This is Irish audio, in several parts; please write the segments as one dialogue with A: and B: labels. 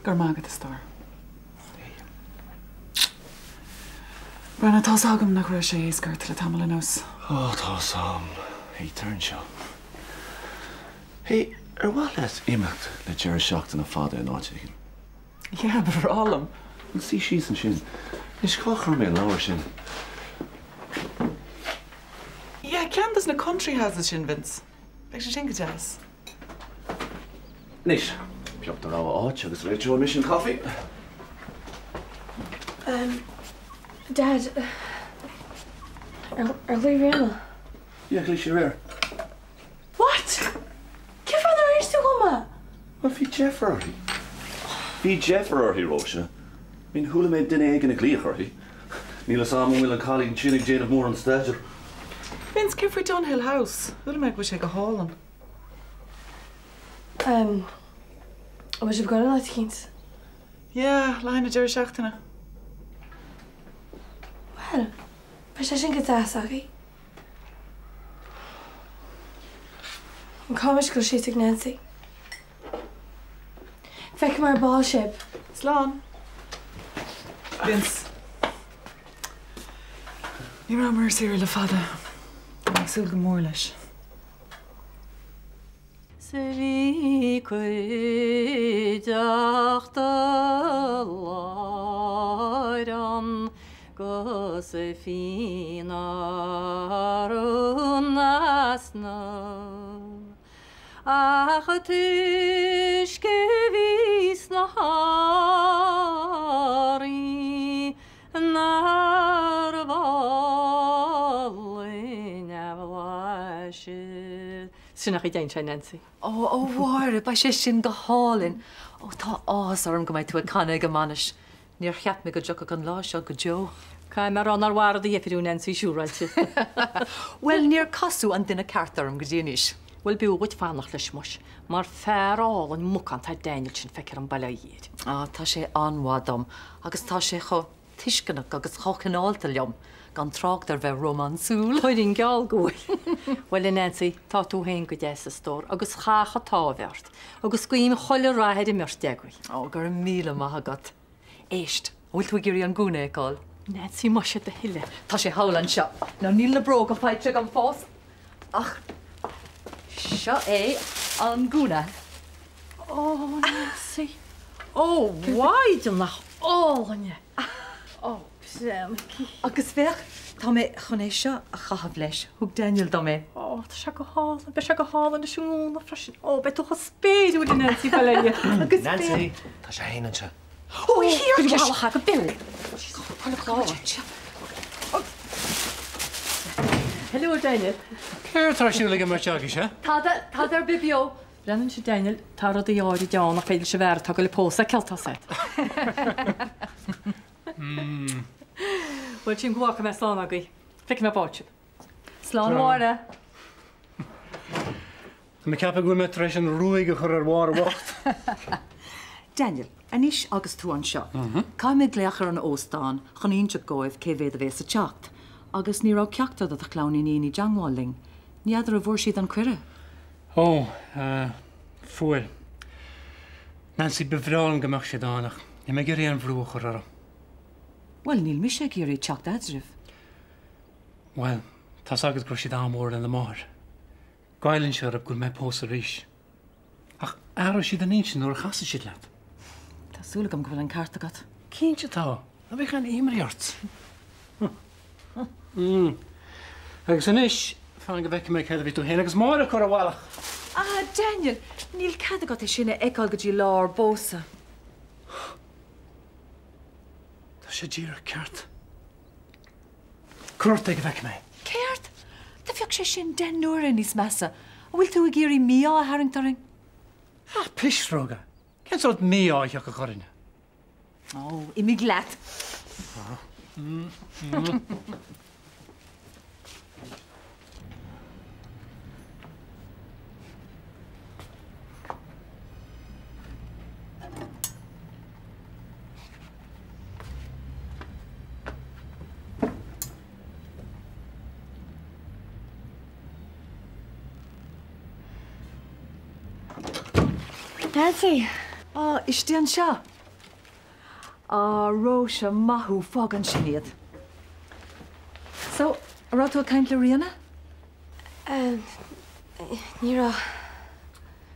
A: Go raibh maith agat, a stór. Breandán, tá's agam nach raibh sé éasca ort le tamall anuas.
B: Ó, tá's a'm. Hey, tar anseo. Hey, ar mhaith leat imeacht le deireadh seachtaine fada in áit éigin?
A: Yeah, ba bhreá liom.
B: Bhuel, suigh síos ansin. Anois, cá chuir mé an leabhar sin?
A: Yeah, ceann dos na country houses sin, Vince. Beidh sé sin go deas.
B: Anois, pioc do rogha áit agus réiteoidh mise an caife.
C: Dad, ar ghlaoigh Ríona?
B: Yeah, ghlaoigh sí aréir.
C: What? Cén fáth nár inis tú dhom é?
B: Bhuel, bhí deifir uirthi. Bhí deifir uirthi, Róise. I mean, chuala mé duine éigin ag glaoch uirthi. Níl fhios a'm an bhfuil an cailín sin ag déanamh mórán staidéir.
A: Vince, céard faoi Dunhill House? Chuala mé go bhfuil sé go hálainn.
C: An bhfuil sibh ag dul in áit eicínt?
A: Yeah, le haghaidh na deireadh seachtaine.
C: Bhuel, beidh sé sin go deas agaibh. Caithfidh mise dul síos ag Nancy. Feicfidh mé ar ball sibh.
A: Slán. Vince. Ní rabhamar ar saoire le fada. Tá mé ag súil go mór leis.
D: 'S a bhí cuideachta lár ann 'gus a fíon in easnamh Ach an t-uisce a bhí sna hAraí nárbh álainn a bhlaiseadh. Sin a dhein sé, Nancy.
E: Ó, a Mháire, beidh sé sin go hálainn. Ó, tá áthas orm go mbeidh tú ag canadh ag an mbainis. Níor cheap mé go dtiocfadh an lá seo go deo.
D: Caithfidh mé a rá nár mhaith do dheifir thú, Nancy, siúráilte.
E: Bhuel, níor casadh an duine ceart orm go dtí anois.
D: Bhuel, b'fhiú dhuit fanacht leis, muis, mar fear álainn macánta é Daniel sin, feictear dom, bail ó Dhia air.
E: Á, tá sé an-mhaith dom agus tá sé chomh tuisceanach agus chomh cineálta liom, gan trácht ar bheith rómánsúil.
D: Chuirfinn geall go bhfuil. Bhuel, a Nancy, tá tú féin go deas, a stór, agus chaithfeadh an t-ádh a bheith ort. Agus guím chuile rath ar an mbeirt agaibh.
E: Ó, go raibh míle maith agat. Éist, an bhfuil tú ag iarraidh an gúna a fheiceáil?
D: Nancy, más é do thoil é.
E: Tá sé thall anseo. Now, níl na bróga faighte agam fós, ach seo é an gúna.
D: Ó, Nancy. Ó, mhaighdean, nach álainn é. Ó, breathnaigh.
E: Agus féach, tá mé chun é seo a chaitheamh leis. Thug Daniel dom é.
D: Ó, tá sé go hálainn. Beidh sé go hálainn leis an ngúna freisin. Ó, beidh tú chomh spéiriúil, a Nancy, bail ó Dhia.
E: Agus féach.
B: Nancy, tá sé fhéin anseo.
E: Ó, thiarcais!
D: Go beo. Hello, Daniel.
F: Céard atá ar siúl ag an mbeirt agaibhse?
E: Tada, tada ar bith beo.
D: Breathnaigh anseo Daniel, tá rudaí áirid ann nach féidir leis an bhfear atá ag goil a pósadh a fheiceáil, tá's agat. Bhuel, sílim go bhfágfaidh mé slán agaibh. Feicfidh mé ar ball sibh.
E: Slán a Mháire.
F: Tá mé ag ceapadh go bhfuil mé tar éis an ruaig a chur ar Mháire bhocht.
E: Daniel, anois agus tú anseo, caithfidh mé glaoch ar an óstán chun inseacht dhóibh cé mhéad a bhéas ag teacht, agus ní raibh ceachtar de do chlann iníon i dteangmháil linn. Ní fheadar an bhfuair siad an cuireadh?
F: Ó, fuair. Nancy, ba bhreá liom go mbeadh siad ann ach níl mé ag iarraidh aon bhrú a chur orthu.
E: Bhuel, níl mise ag iarraidh teacht eadraibh.
F: Bhuel, tá's agat go raibh siad an-mhór lena máthair. Goilleann sé orthu go bhfuil mé ag pósadh arís. Ach athróidh siad a n-intinn nuair a chasfaidh siad leat.
E: Tá súil agam go bhfuil an ceart agat.
F: Cinnte tá. Ná bíodh aon imní ort. Agus anois, fan go bhfeicfidh mé céard a bhí tú féin agus Máire a chur i bhfalach!
E: Ah, Daniel, níl cead agat é sin a fheiceáil go dtí lá ár bpósadh.
F: Tá sé díreach ceart. Cuir ort é go bhfeicfidh mé.
E: Céard? Do bheadh sé sin deich n-uaire níos measa. An bhfuil tú ag iarraidh mí-ádh a tharraingt orainn?
F: Ah, pisreoga! Cén sórt mí-ádh a thiocfadh orainne?
E: Ó, imigh leat!
C: Nancy!
E: Á, istigh anseo! Á, Róise, maith thú, fág ansin iad. So, an raibh tú ag caint le Ríona?
C: Ní raibh.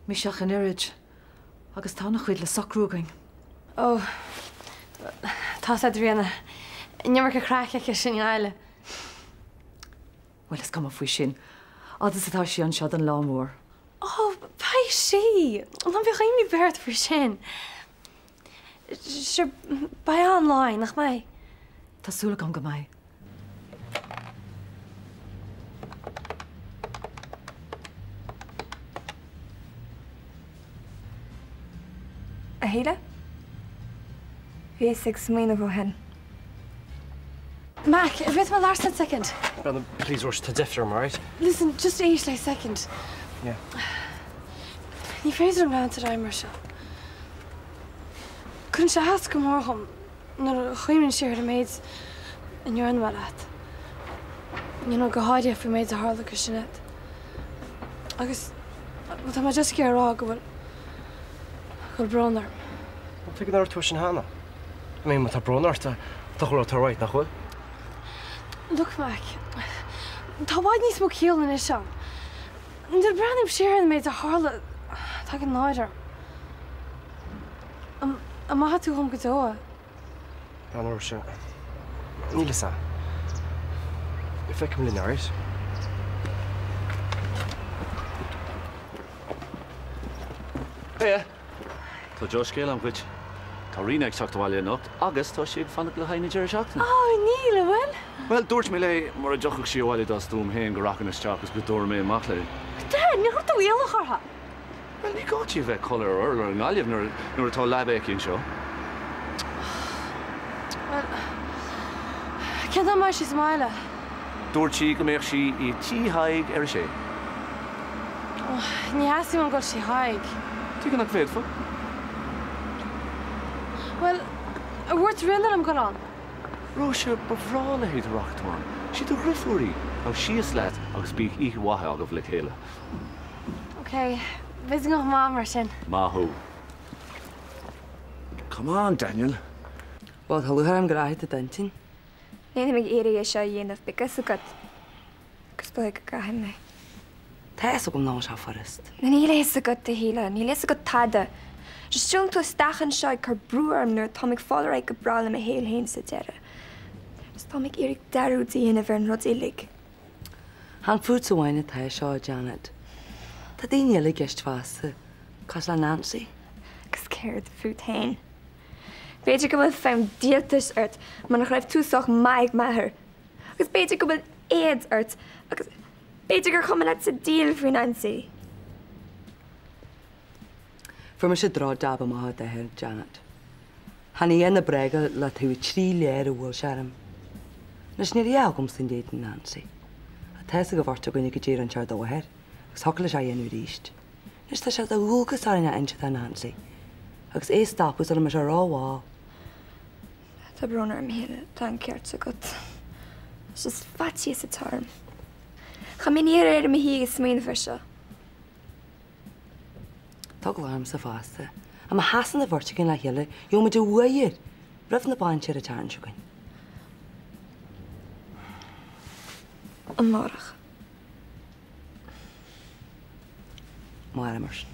E: Mise ach an oiread. Agus tá an-chuid le socrú againn.
C: Ó, tá's a'd Ríona, an iomarca craic aici sin i nGaillimh.
E: Bhuel, is cuma faoi sin, fhad is atá sí anseo don lá mór.
C: Ó, beidh sí! Ná bíodh imní ar bith ort faoi sin. Sure, beidh an-lá againn, nach mbeidh?
E: Tá súil agam go mbeidh.
G: A Shíle? Bhíos ag smaoineamh ó shin.
C: Mac, an bhféadfadh mé labhairt leat soicind?
H: Brendan, please, Róise, tá deifir orm, alright?
C: Listen, just éist le soicind.
H: Yeah.
C: Ní féidir liom leanúint ar aghaidh mar seo. Cuireann sé as go mór dhom. Nuair a chuimhním siar ar an méid a ndearna mé leat, you know, go háirithe faoin méid a tharla go Sinéad. Agus, bhuel, tá mé just ag iarraidh a rá go bhfuil, go bhfuil brón orm.
H: Bhuel, tuige nár dhúirt tú sin cheana? I mean, má tá brón ort, tá chuile rud alright, nach bhfuil?
C: Look, Mac, tá i bhfad níos mó ciall anois ann. Nuair a breathnaím siar ar an méid a tharla, tagann náire orm. An maithfidh tú dhom go deo é?
H: A Róise, níl fhios a'm. Feicfidh linn, alright?
B: Hiya! Tá dea-scéala a'm dhuit. Tá Ríona ag teacht abhaile anocht agus tá sí ag fanacht le haghaidh na deireadh seachtaine.
C: Ó, níl, an bhfuil?
B: Bhuel, dúirt mé léi mura dtiocfadh sí abhaile dá stuaim féin go rachainn isteach agus go dtabharfainn mé amach léi.
C: Dad, níor chuir tú iallach uirthi!
B: Bhuel, ní gá di a bheith ag codladh ar urlár i nGaillimh nuair atá leaba aici anseo.
C: Bhuel, cén t-am a mbeidh sí sa mbaile?
B: Dúirt sí go mbeadh sí i Tí Thaidhg ar a sé.
C: Ní theastaíonn uaim dul Tí Thaidhg.
B: Tuige nach bhféadfá?
C: Bhuel, ar dhúirt Ríona liom dul ann?
B: Róise, ba bhreá léi dá rachadh tú ann. Sí do dhrifiúr í. Gabh síos leat agus bíodh oíche mhaith agaibh le chéile.
C: Ok, beidh go maith mar sin.
B: Maith thú. Come on, Daniel.
A: Bhuel, tá lúcháir orm go rachaidh tú d'intinn.
G: Nílim ag iarraidh é seo a dhéanamh, bíodh fhios agat. Agus is dóigh go gcaithfidh mé.
A: Tá fhios agam nach bhfuil sé furast.
G: Níl a fhios agat, a Shíle, níl a fhios agat tada. Just siúlann tú isteach anseo ag cur brú orm nuair atáim ag fáil ar aghaidh go breá le mo shaol féin sa deireadh. Agus táim ag iarraidh dearúd a dhéanamh ar an rud uilig.
A: Chan fútsa amháin atá seo, Janet. Tá daoine eile i gceist fosta, cosúil le Nancy.
G: Agus céard fút féin? B'fhéidir go bhfuil fonn díoltais ort mar nach raibh tú sách maith ag m'athair. Agus b'fhéidir go bhfuil éad ort agus b'fhéidir gur chuma leatsa diabhal faoi Nancy.
A: Fuair mise droch-jab amach ó d'athair, Janet. Chan í na bréaga le taobh 3 léir a bhuail sé orm. Anois níl a dhath agamsa in éadan Nancy. Ach tá fhios ag an bheirt againne goidé a rinne sé do mháthair agus thiocfadh leis é a dhéanamh arís. Anois tá sé de dhualgas orainn a inse do Nancy agus é a stopadh sula mbeidh sé rómhall.
G: Tá brón orm, a Shíle, tá an ceart agat. It's just faitíos atá orm. Chaith mé an oíche aréir i mo shuí ag smaoineamh air seo.
A: Tá eagla ormsa fosta. Ach má sheasann an bheirt againn le chéile, gheobhaidh muid a bhuaidh air roimh na bainse ar an tseachtain seo chugainn.
G: Amárach.
A: Amárach mar sin.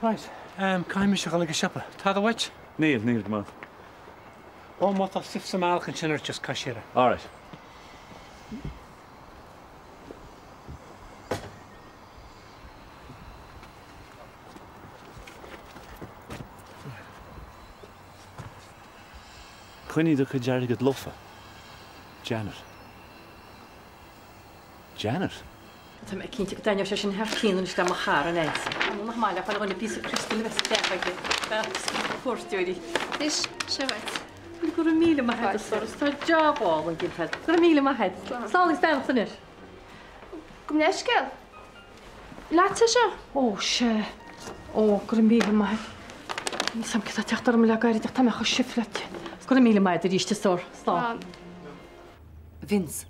F: Right, um, caithfidh mise a dhul ag an siopa. Tada uait?
B: Níl, níl, go maith.
F: Ó, má tá stuif sa mbealach ansin ort, just caith siar é.
B: All right. Coinnigh do chuid airgid lofa. Janet. Janet?
D: Tá mé cinnte go dtaitneodh sé sin thar cionn anois le mo chara Nancy. Nach maith le chuile dhuine píosa criostail a bheith sa teach aici. Cuairteoirí.
C: Anois, seo dhuit.
D: Go raibh míle maith agat, a stór, tá jab álainn déanta agat. Go raibh míle maith agat. Slán. Slán agus beannacht anois.
C: Gabh mo leithscéal. Leatsa seo?
D: Ó, sea. Ó, go raibh míle maith agat. Níl 's a'm céard atá ag teacht orm le gairid ach tá mé chomh sifleáilte. Go raibh míle maith agat arís, a stór. Slán.
C: Slán.
E: Vince,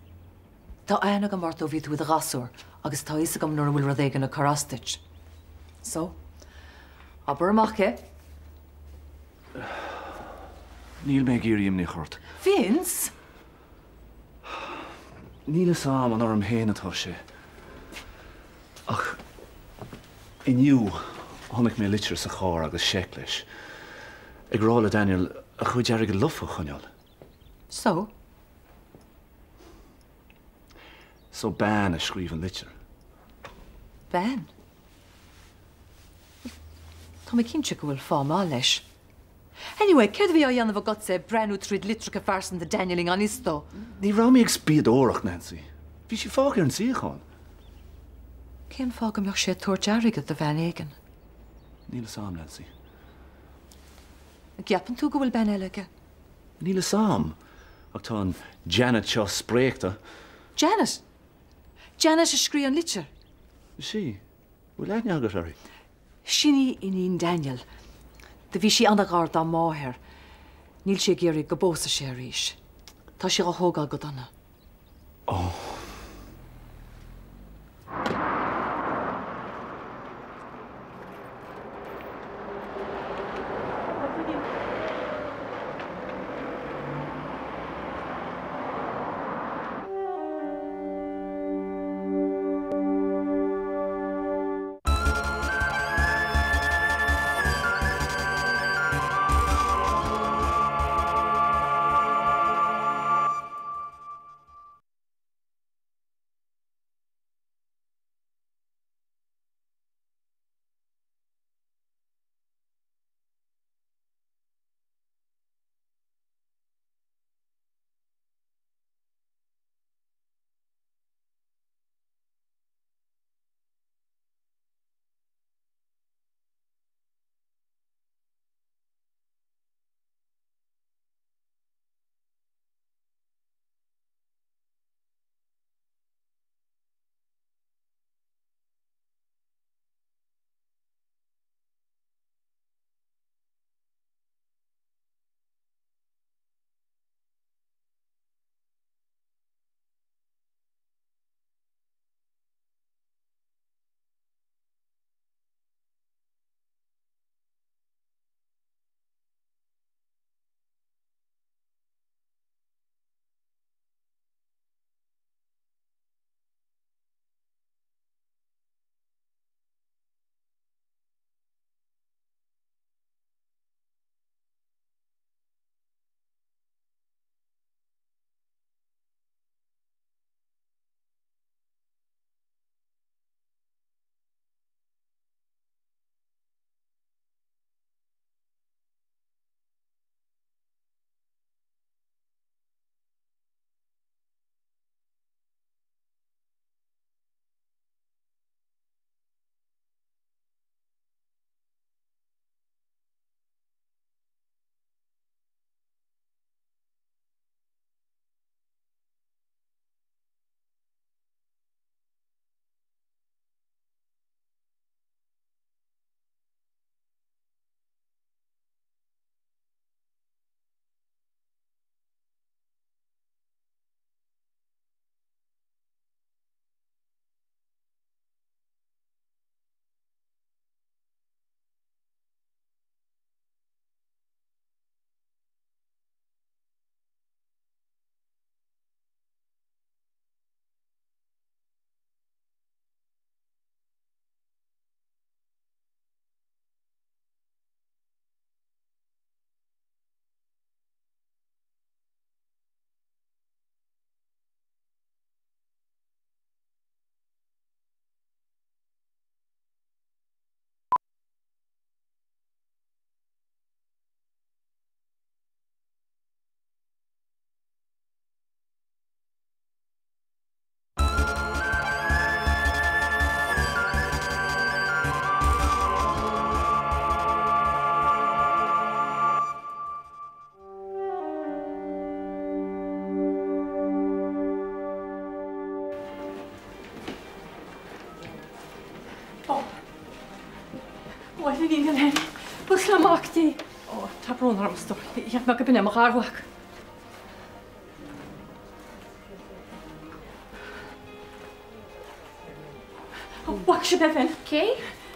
E: tá aithne agam ort ó bhí tú i do ghasúr agus tá a fhios agam nuair a bhfuil rud éigin ag cur as duit. So? Abair amach é.
B: Níl mé ag iarraidh imní a chur ort.
E: Vince!
B: Níl fhios a'm an orm féin atá sé. Ach inniu chonaic mé litir sa charr agus seic leis, ag rá le Daniel a chuid airgid lofa a choinneáil.
E: So?
B: So bean a scríobh an litir.
E: Bean? Tá mé cinnte go bhfuil fáth maith leis. Anyway, céard a bhí á dhéanamh agatsa ag breathnú tríd litreacha phearsanta Daniel i ngan fhios dó?
B: Ní raibh mé ag spíodóireacht, Nancy. Bhí sí fágtha ar an suíochán.
E: Cén fáth go mbeadh sé ag tabhairt airgid do bhean éigin?
B: Níl fhios a'm, Nancy.
E: An gceapann tú go bhfuil bean eile aige?
B: Níl fhios a'm, ach tá an Janet seo spréachta.
E: Janet? Janet a scríobh an litir?
B: Sea. Bhfuil aithne agat uirthi?
E: Sin í iníon Daniel. Do bhí sí an-ghar dá máthair. Níl sí ag iarraidh go bpósfaidh sé arís. Tá sí dhá thógáil go dona.
B: Ó.
D: Ó, bhuel, a iníon Elaine, buíochas le Mac Dé. Ó, tá brón orm, a stór. Cheap mé go b'in é mo gharmhac. Bhfaca sibh é féin?
G: Cé?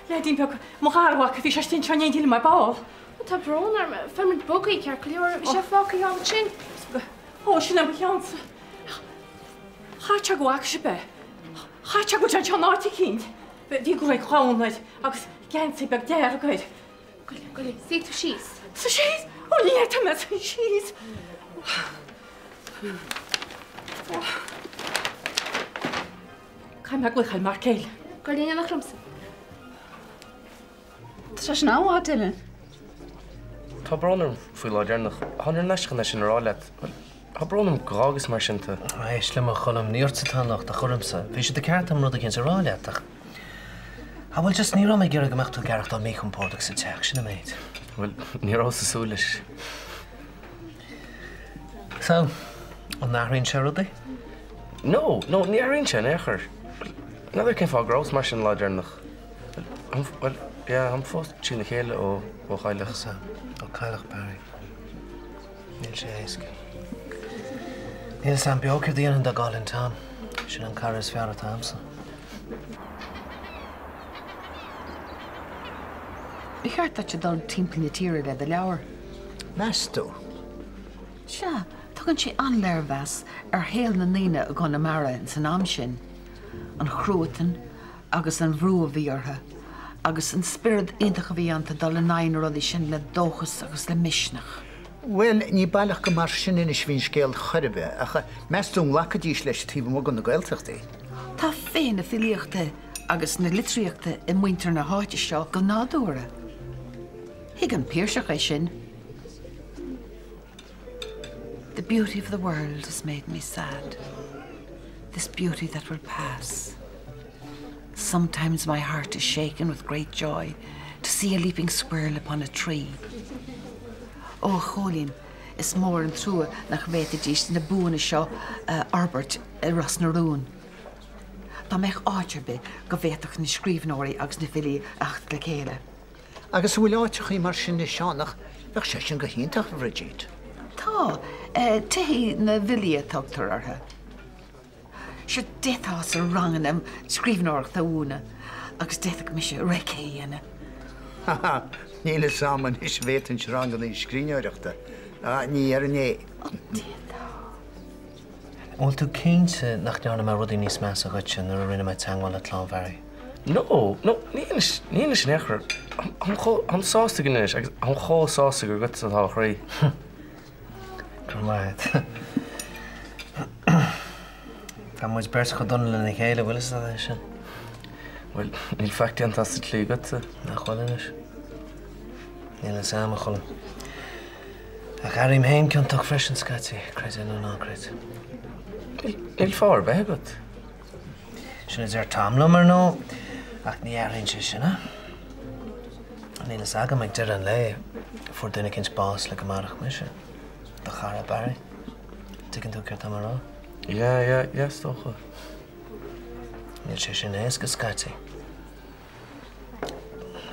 D: Leaidín beag, mo gharmhac, bhí sé istigh anseo in éindí liom ar ball.
C: Tá brón orm, fuair muid buggy ceart go leor, bhí sé fágtha thall ansin.
D: Ó, sin é mo cheannsa. Chaithfeadh sé go bhfaca sibh é. Chaithfeadh sé go bhfuil sé anseo in áit eicínt. Bhí gruaig dhonn air agus geansaí beag dearg air.
C: Gabh i leith, suigh tú síos.
D: Suí síos? Ó, ní fhéadfaidh mé suí síos. Caithfidh mé glaoch ar m'fhear céile.
C: Gabh in éineacht liomsa.
I: Tá sé sin an-mhaith, Dylan.
H: Tá brón orm faoi lá deireanach. Tháin ar ais chun é sin a rá leat. Bhuel, tá brón orm gur dh'fhágas mar sin tú.
J: Éist liom, a Choilm, ní ortsa atá an locht ach ormsa. Bhí sé de cheart agam rud éicint a rá leat ach. Ah, bhuel, just ní raibh mé ag iarraidh go mbeadh tú ag aireachtáil míchompordach sa teach, sin an méid.
H: Bhuel, ní rabhas ag súil leis.
J: So, an athraíonn sé rudaí?
H: No, no, ní athraíonn sé in aon chor. N'fheadar cén fáth go rabhas mar sin an lá deireanach. Bhuel, yeah, táim fós trína chéile ó ó chailleadh.
J: Sea, ó cailleadh Barry. Níl sé éasca. Níl a fhios a'm beo céard a dhéanfainn dá gcaillfinn Tom. Sin an cara is fearr atá a'msa.
I: Ba cheart duit a dul timpeall na tíre le do leabhar.
K: Meas tú?
I: Sea, tugann sé an-léirmheas ar shaol na ndaoine i gConamara ins an am sin, an chruatan agus an bhrú a bhí orthu, agus an spiorad iontach a bhí iontu dul in aghaidh na rudaí sin le dóchas agus le misneach.
K: Bhuel, ní baileach gur mar sin anois a bhí an scéal chor ar bith, ach meas tú an nglacfaidís leis taobh amuigh de na Gaeltachtaí?
I: Tá féith na filíochta agus na litríochta i muintir na háite seo go nádúrtha. Thuig an Piarsach é sin. The beauty of the world has made me sad, this beauty that will pass. Sometimes my heart is shaken with great joy to see a leaping squirrel upon a tree. Ó, a Chóilín, is mór an trua nach bhféadfaidís na buanna seo a fhorbairt i Ros na Rún. Dá mbeadh áit ar bith go bhféadfadh na scríbhneoirí agus na filí a theacht le chéile.
K: Agus an bhfuil áiteachaí mar sin anois ann? Nach bheadh sé sin go hiontach, a Bhridget?
I: Tá. Tithe na bhFilí a tugtar orthu. Sure, d'fhéadfása ranganna scríbhneoireachta a mhúineadh agus d'fhéadfadh mise recce a dhéanamh.
K: Ha ha, níl fhios a'm anois an bhféadfainnse ranganna scríbhneoireachta. Ní dhéarfainn é.
I: Ó, d'fhéadfá.
J: An bhfuil tú cinnte nach ndearna mé rudaí níos measa dhuitse nuair a rinne mé teagmháil le clann Bharry?
H: No, no, ní anois, ní anois in aon chor. Táim chomh, táim sásta go anois agus táim chomh sásta gur agatsa atá a chroí.
J: Go raibh maith agat. Tá muid beirt chomh dona lena chéile, bhfuil fhios agat é sin?
H: Bhuel, níl faic déanta as sa tslí agatsa.
J: Nach bhfuil anois? Níl fhios a'm, a Choilm. Ach airím féin ciontach freisin scaití, creid é nó ná creid.
H: Níl fáth ar bith agat.
J: Sin a deir Tom liom, ar ndóigh, ach ní athraíonn sé sin é. Níl fhios agam, ag deireadh an lae, fuair duine eicínt bás le go mairfeadh mise. Do chara Barry. Tuigeann tú céard tá mé a rá?
H: Yeah, yeah, yeah, is dócha.
J: Níl sé sin éasca scaití.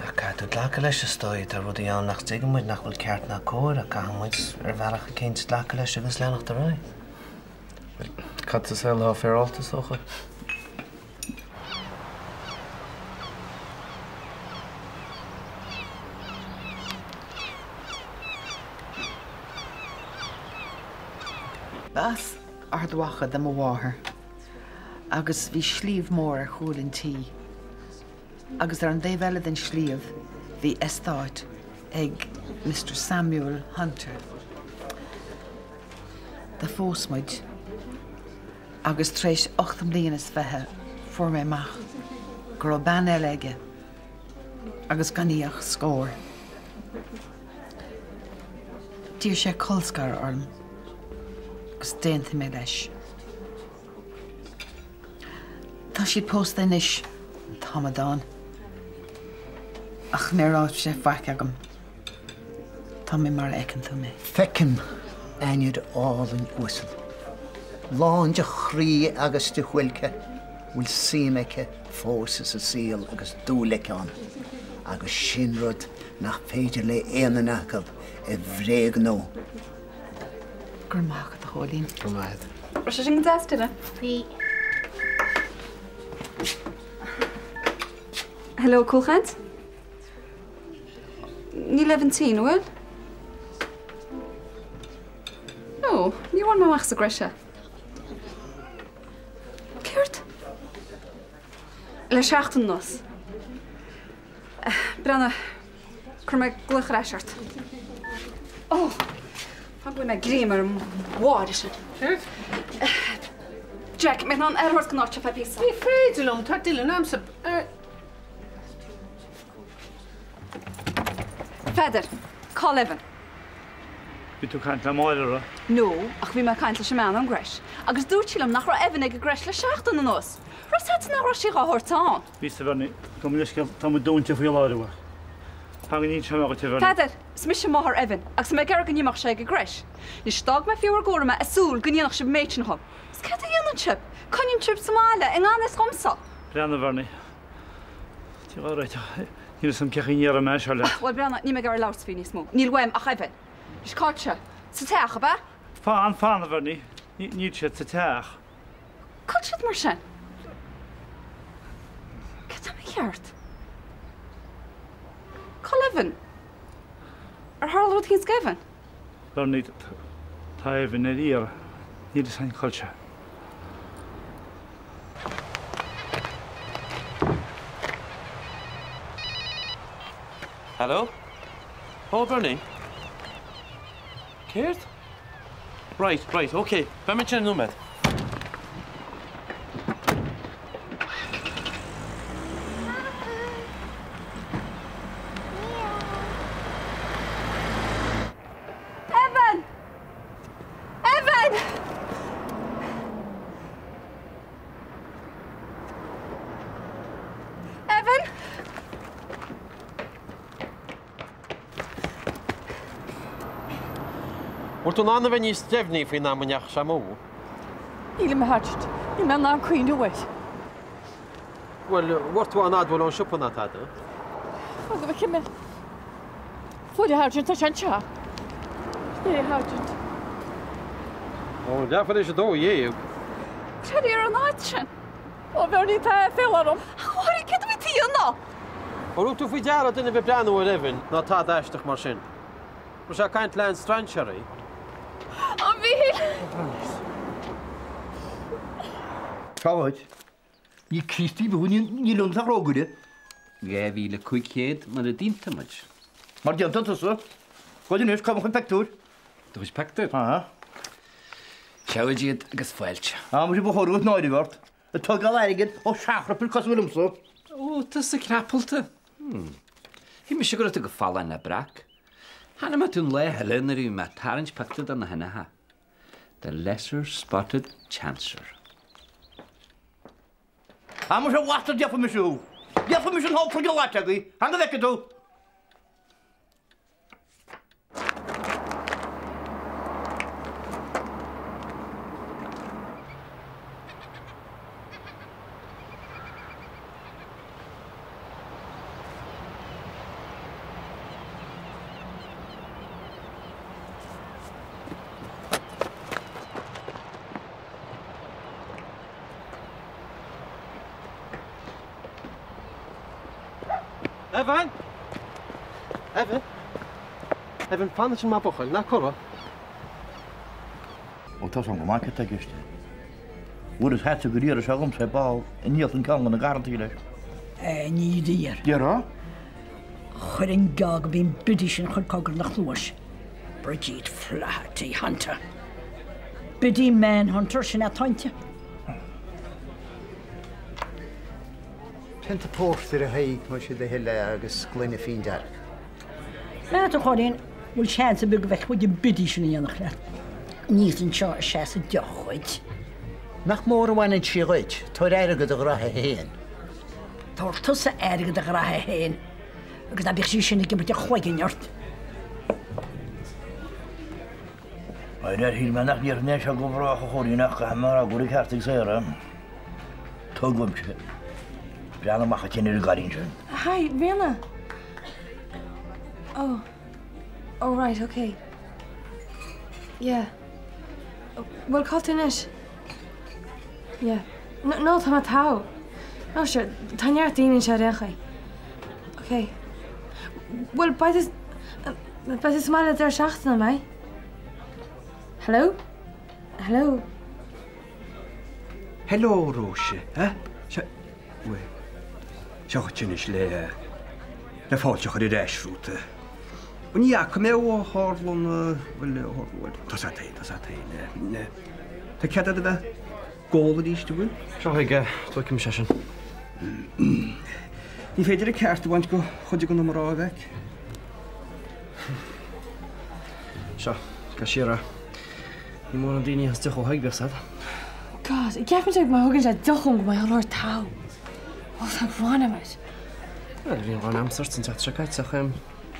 J: Ach caithfidh tú glacadh leis, is dóigh. Tá rudaí ann nach dtuigeann muid, nach bhfuil ceart ná cóir, ach caithfidh muid, ar bhealach eicínt, glacadh leis agus leanacht ar aghaidh.
H: Bhuel, cad sa saol atá féaráilte, is dócha?
I: B'as Ard Mhacha do mo mháthair agus bhí sliabh mór ar chúl an tí. Agus ar an dtaobh eile den sliabh bhí eastát ag Mister Samuel Hunter. Do phós muid agus tar éis 28 mbliana fuair mé amach go raibh bean eile aige agus gan í ach scór. D'iarr sé colscaradh orm agus d'aontaigh mé leis. Tá siad pósta anois, an t-amadán. Ach níor fhág sé faic agam. Tá mé mar a fheiceann tú mé.
K: Feicim ainnir álainn uasal, lán de chroí agus de shuáilce, a bhfuil suim aici fós sa saol agus dúil aici ann, agus sin rud nach féidir le aon duine acu a bhréagnú.
I: Go raibh maith agat, a Chóilín.
J: Go raibh maith agat.
G: Raibh sé sin go deas, Dylan? Bhí. Hello, Cúlchaint?
L: Níl Evan tinn, an bhfuil? No, níor bhain mé amach as an gcreche é. Céard? Le seachtain anuas. Breathnaigh, cuirfidh mé glaoch ar ais ort. Ó! Fan go bhfaighidh mé greim ar an bháire sin.
F: Céard?
L: Jack, mbeidh in ann aire a thabhairt don áit seo feadh píosa.
F: Ní féidir liom, tá Dylan a'msa.
L: Pheadair, cá bhfuil Evan?
M: Bhí tú ag caint le Máire, raibh?
L: No, ach bhí mé ag caint leis an mbean ón gcreche, agus dúirt sí liom nach raibh Evan ag an gcreche le seachtain anuas. Raibh 's a'd nach raibh sí dhá thabhairt ann.
M: Bhí a Bhernie, gabh mo leithscéal, tá muid dúnta faoi láthair, a Fan go n-inseoidh mé dhuit, a Bhernie.
L: Pheadair, is mise máthair Evan, agus tá mé ag iarraidh go n-imeodh sé ag an gcreche. Anois, d'fhág mé faoi bhur gcúram é ag súil go ndéanfadh sibh an méid sin dhom. Is céard a dhéanann sibh? Coinníonn sibh sa mbaile, i ngan fhios dhomsa!
M: Breathnaigh, a Bhernie. Tá réiteach. Níl 'fhios a'm cén chaoi a ndéarfaidh mé seo leat.
L: Bhuel, breathnaigh, níl mé ag iarraidh labhairt faoi níos mó. Níl uaim ach Evan. Anois, cá bhfuil sé? Sa teach, ab ea?
M: Fan, fan, a Bhernie. Níl siad sa teach.
L: Cá bhfuil siad mar sin? Céard atá mícheart? Cá bhfuil Evan? Ar tharla rud éicint d'Evan?
M: Bernie, Tá Evan ar iarraidh. Níl 'fhios a'inn cá bhfuil sé.
H: Hello? Ó, Bernie. Céard? Right, right, ok. Beidh mé ansin i nóiméad.
L: Evan! Evan! Evan!
H: Bhfuil tú in ann a bheith níos deimhní faoin am a ndeachaigh sé amú?
D: Nílim, a Sháirsint. Níl mé in ann cuimhneamh air.
H: Bhuel, bhfuair tú á n-admháil ón siopa ná tada?
D: Fan go bhfeicfidh mé. Fuair, a Sháirsint, tá sé anseo. Sin é, a Sháirsint.
H: Ó, leathuair tar éis 12.
L: Cad é ar an áit sin?
D: Ó, Bhernie, tá aiféala orm.
L: A Mháire, céard a bhí tú a dhéanamh?
H: An raibh tú faoi deara duine a bheith ag breathnú ar Evan ná tada aisteach mar sin? Raibh sé ag caint le strainséirí?
L: A Mhíchíl!
N: Cá bhfuil? Ní Críostaí beo níl ionat ach rógaire.
O: 2500 mar a d'aontaigh muid.
N: Mar d'aontaigh tusa. Gabh anois, cá bhfuil mo chuid pictiúr?
O: Do chuid pictiúr?
N: Aha.
O: Seoid iad agus fáilte.
N: Á, muise ba chóir duit náire a bheith ort. Ag tógáil airgid ó seanchruipil cosúil liomsa.
O: Ó, tusa crapalta. Shíl mise go raibh tú go folláin le breac. Chonaic mé tú an lá eile nuair a bhí mé ag tarraingt pictiúr de na huineacha. The lesser spotted chancer.
N: Á, muise a bhastard gheobhaidh mise thú. Gheobhaidh mise an hólta go leat agaibh. Fan go bhfeicfidh tú.
H: Evan! Evan! Evan, fan ansin maith buachaill, ná corraigh.
N: Ó tá san go maith cad tá i gceist. Fuaireas hata go riar seo agamsa ar ball a ndíolfainn ceann de na garrantaí leis.
P: Ní riar.
N: Déarfá?
P: Chuir an geábh go bhí an biddy sin chun cogar ina chluais. Bridget Flaherty Hunter. Biddy Manhunter, sin atá inti.
K: Pionta pórtair a Thaidhg, más é do thoil é, agus gloine fíon dearg.
P: Meas tú, a Chóilín, bhfuil seans ar bith go bhfeicfidh muid an Biddy sin in éineacht leat aníos anseo ag seasamh deoch dhuit?
K: Nach mór a bhaineann sí dhuit, tabhair airgead a ghraithe féin.
P: Tabhair tusa airgead a ghraithe féin agus ná bíodh sí sin ag imirt a chloiginn ort.
N: Ar shíl mé nach ndéarfainn é seo go brách a Chóilín ach caithfidh mé a rá go bhfuil an ceart ag Sarah. Tugaimse. Breathnaigh amach an tine ar an gcailín sin.
C: Hi, Ríona. Oh. Oh right, okay. Yeah. Bhuel, cá bhfuil tú anois? Yeah. No, no, tá mé togha. No, sure, tá neart daoine anseo ar aon chaoi. Okay. Bhuel, beidh tú... Beidh tú sa mbaile deireadh seachtaine, an mbeidh? Hello? Hello?
Q: Hello, Róise, eh? Seo, bhuel, seo dhuit anois le, le fáilte a chur ar ais romhat. Bhuel, ní fhaca mé ó tharla an, bhuel, bhuel, tá 's a't fhéin, tá 's a't fhéin. Tá cead agat a bheith ag ól arís, an bhfuil?
H: Seo chuige, tógfaidh mise é sin.
Q: Ní féidir an ceart a bhaint de chuid de na mná, a mhic.
H: Seo, gabh siar é. Ní mórán daoine as deoch ó Thaidhg, bíodh 's a'd.
C: God, ceapann sé má thugann sé deoch dhom go mbeidh an leor togha. Ó, tá gráin agam air.
H: Bhuel, bhí an ghráin a'msa ort an tseachtain seo caite ach,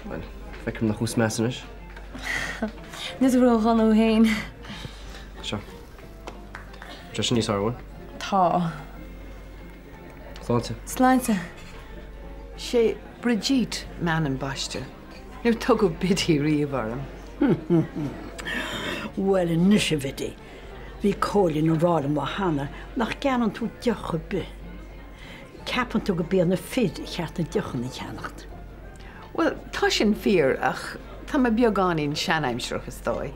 H: bhuel, feicim nach thú is measa anois.
C: Níl tú ró-dhona thú féin.
H: Seo. Tá sin níos fearr, an bhfuil?
C: Tá.
H: Sláinte.
C: Sláinte.
I: Sé Brigitte m'ainm baiste. Níor tugadh Biddy riamh orm.
P: Bhuel anois a Bhiddy, bhí Cóilín ag rá liom lá cheana nach gceannaíonn tú deoch ar bith. Ceapann tú gurb iad na fir ar cheart na deochanna a cheannacht.
I: Bhuel, tá sin fíor ach tá mé beagáinín seanaimsearach is dóigh.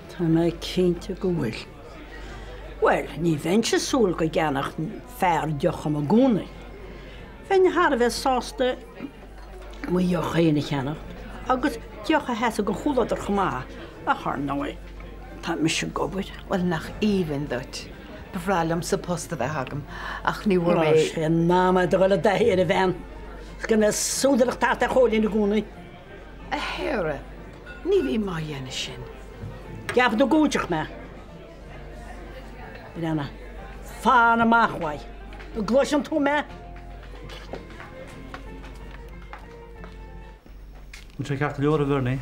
P: Tá mé cinnte go bhfuil. Bhuel, ní bheinnse ag súil go gceannódh fear deoch dhom i gcónaí. Bheinn thar a bheith sásta mo dheoch féin a cheannacht agus deoch a sheasfadh don chomhluadar chomh maith, ach ar ndóigh, tá mise ag obair.
I: Bhuel, nach aoibhinn duit. Ba bhreá liomsa post a bheith agam, ach ní bhfuair mé.
P: Tá sé in am duit a dhul i dtaithí air, a bhean, is go mbeidh súdaireacht thart ar Chóilín i gcónaí.
I: A Shéara, ní bhím á dhéanamh sin.
P: Ceapann tú gur óinseach mé? Breathnaigh. Fan amach uaidh. An gcloiseann tú mé?
M: An sé ceart go leor a Bhernie?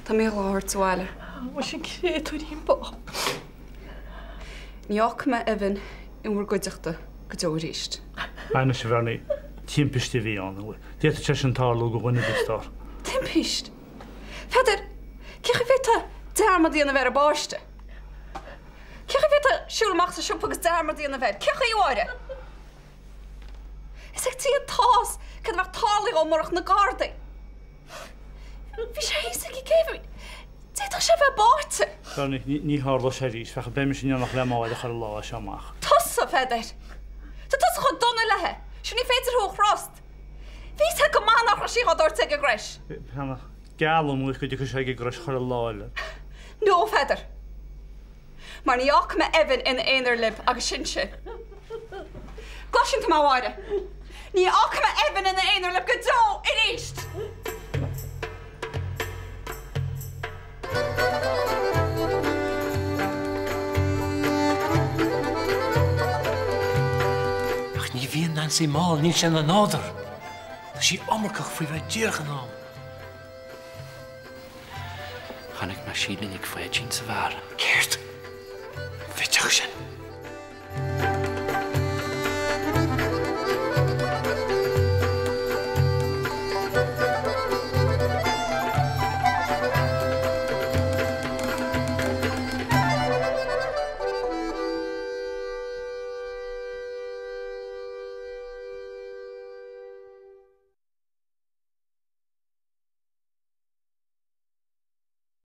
L: Tá mé dhá thabhairt abhaile. Muise an créatúirín bocht. Ní fhágfaidh mé Evan in bhur gcuideachta go deo arís.
M: Anois a Bhernie, timpiste a bhí ann. D'fhéadfadh sé sin tarlú do dhuine ar bith, stór.
L: Timpiste? Pheadair, cén chaoi a bhféadfá dearmad a dhéanamh ar an bpáiste? Cén chaoi a bhféadfá siúl amach sa siopa agus dearmad a dhéanamh air? Cén chaoi, a Mháire? Is ag Dia atá's cad a bheadh tarlaithe dhó murach na Gardaí. Bhí sé thíos ag an gcéibh. D'fhéadfadh sé a bheith báite.
M: Bernie, ní tharlóidh sé arís. Féach, beidh mise in éineacht le Máire chuile lá as seo amach.
L: Tusa, Pheadair! Tá tusa chomh dona léi. Sea, ní féidir thú a thrust. Bhí a fhios aici go maith nach raibh sí dhá dtabhairt ag an gcrois.
M: Breathnaigh, geallaim dhuit go dtiocfaidh sé ag an gcrois chuile lá eile.
L: No, Pheadair. Mar ní fhágfaidh mé Evan ina aonar libh agus sin sin. Gcloiseann tú mé, a Mháire? Ní fhágfaidh mé Evan ina aonar libh go deo arís!
F: Ach ní bhíonn Nancy mall, níl sé ina nádúr. Tá sí iomarcach faoi bheith díreach in am. Chonaic mé Síle Nic Pháidín sa bheár. Céard? An bhitseach sin.